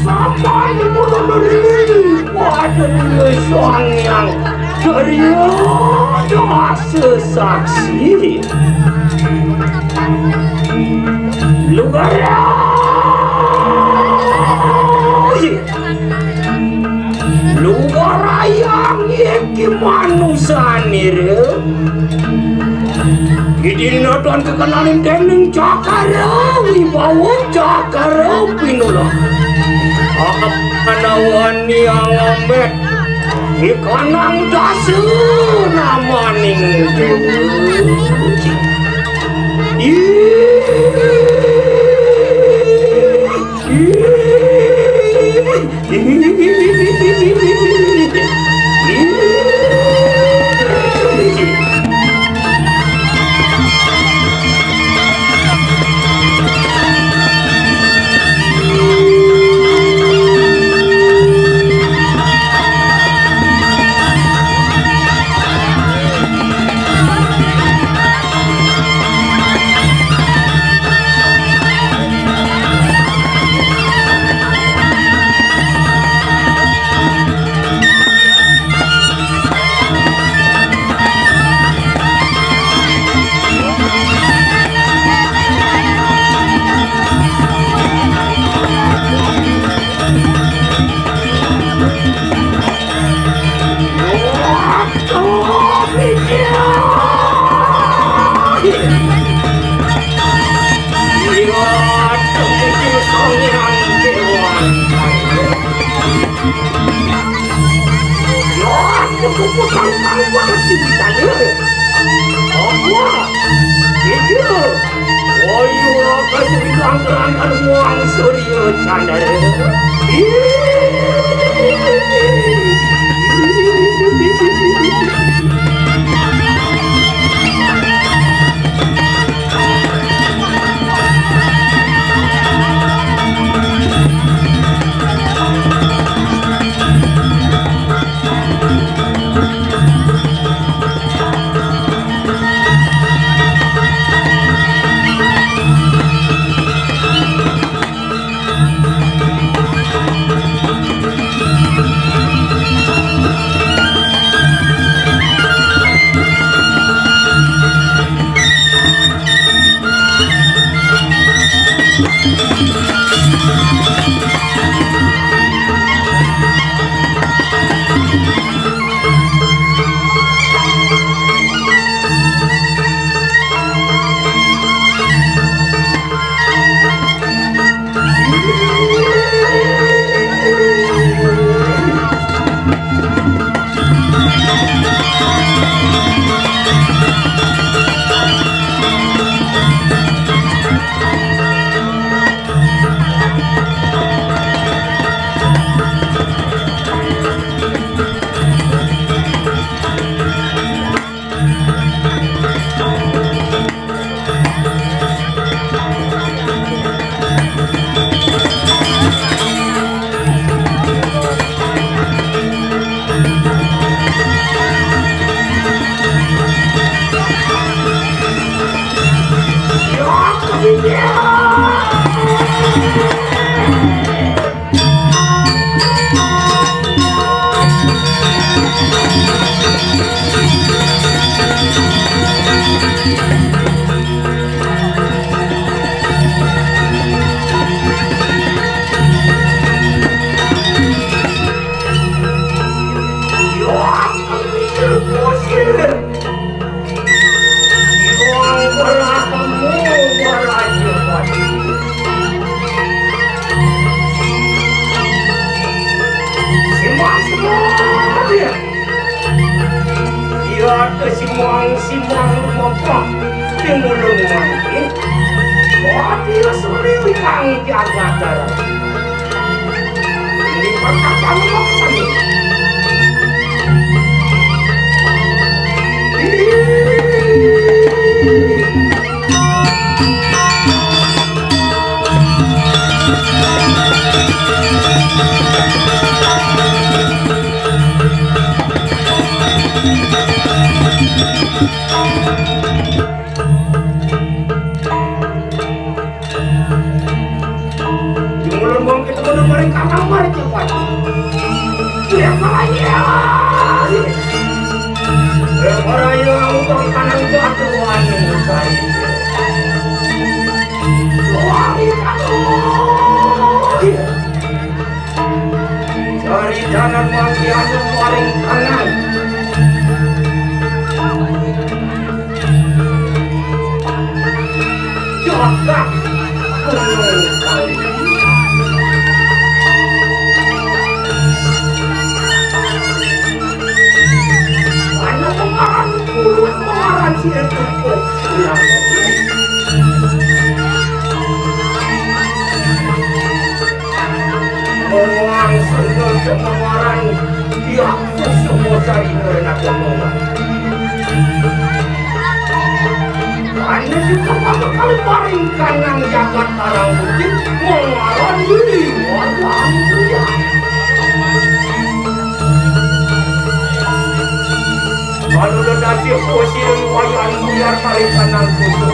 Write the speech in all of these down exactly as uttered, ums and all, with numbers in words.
Sampai mulut diri pada diri sang yang teriada sesaksi. Luar biasa. Luar ayang iki manusane, Ril. Idina tuan kekenalin dening Cakara Wibawa Cakara Pinula. Apa nawani alamet ikanang dasa namaning dewa. Ih. Iya, kesimang-simang mapa pingulung mangke. Adil seliwikang jagat darat. Ini perkara pangemasan. Di mulut wong kita kudu maring kamar cepat. Ya, ya. Eh, para ya, untuk kanang jatuh, wani, saya. Wani, jatuh. Cari jalan mati anu paling kanan. Jagat gunung kawi. Anu pengaran, pengaran si Etuko. Muang sendal kepengaran pihak susu mojari ngerenat kepengaran. Anda juga sama kali paring kanang jagat tarang bukit mengaran diri walang ya. Kalau dah nasib posisi wayan buyar paring kanang susu.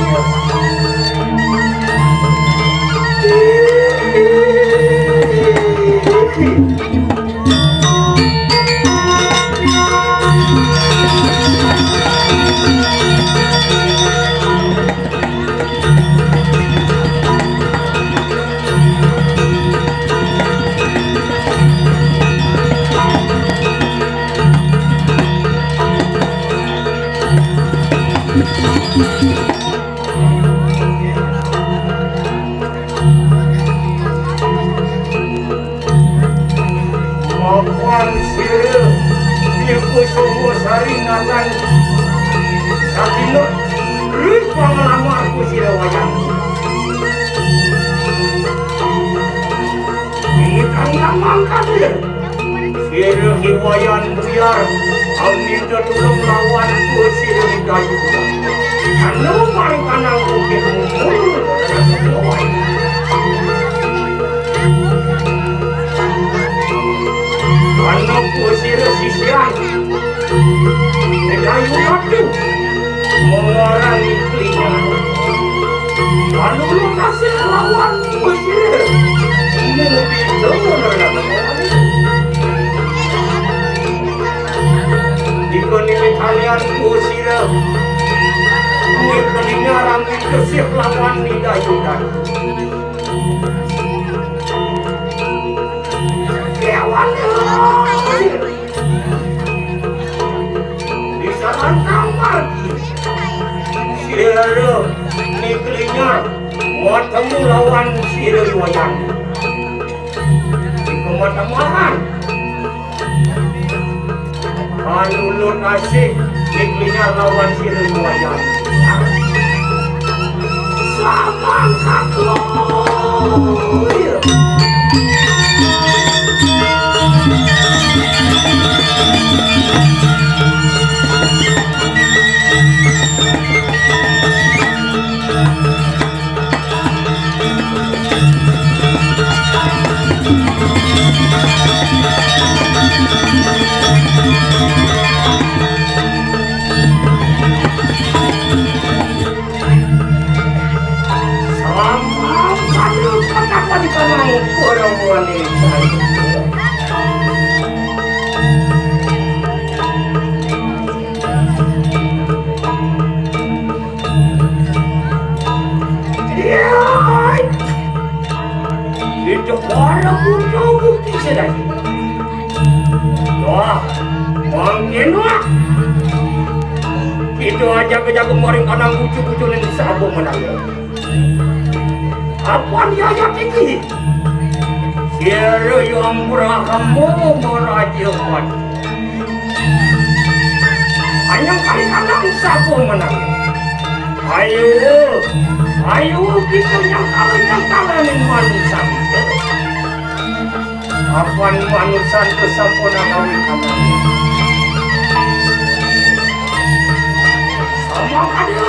Mapan sira niku sungguh saringatan sakinut ri panglamarku sira wayang. Ini kang mangkat ya. Sira Ki Wayan Buyar, aminta tulung lawan ku sira Ki Dayu. Anu paring kanang bukit mungkul. Anu ku sira sisian. Ki Dayu Ratu. Mengarani klinya. Anu lu kasih lawan Mesir. Mubi dengar. Iko niki kalian Mesir. Niki kelinyaran kesih lawan Ida Yudan. Kewan Mesir. Di sana kamar. Sira Ki Klinyar matemu lawan sira Ki Wayan. Di kemataman. Alulun asih Ki Klinyar lawan sira Ki Wayan. Samangkat. Salam, salam, salam, salam, salam, salam, salam. Iya. Itu para putra bukti sedang. Wah, mungkin wah. Itu aja kejagung maring kanang bucu-bucu ning sabung menang. Apa dia ayat iki? Sira yang berahmu merajawan. Hanya kali kanang sabung menang. Ayo. Ayo kita nyangkal-nyangkal ning manusan. Apan manusan teu sampun gawe kamari. Sama kadé.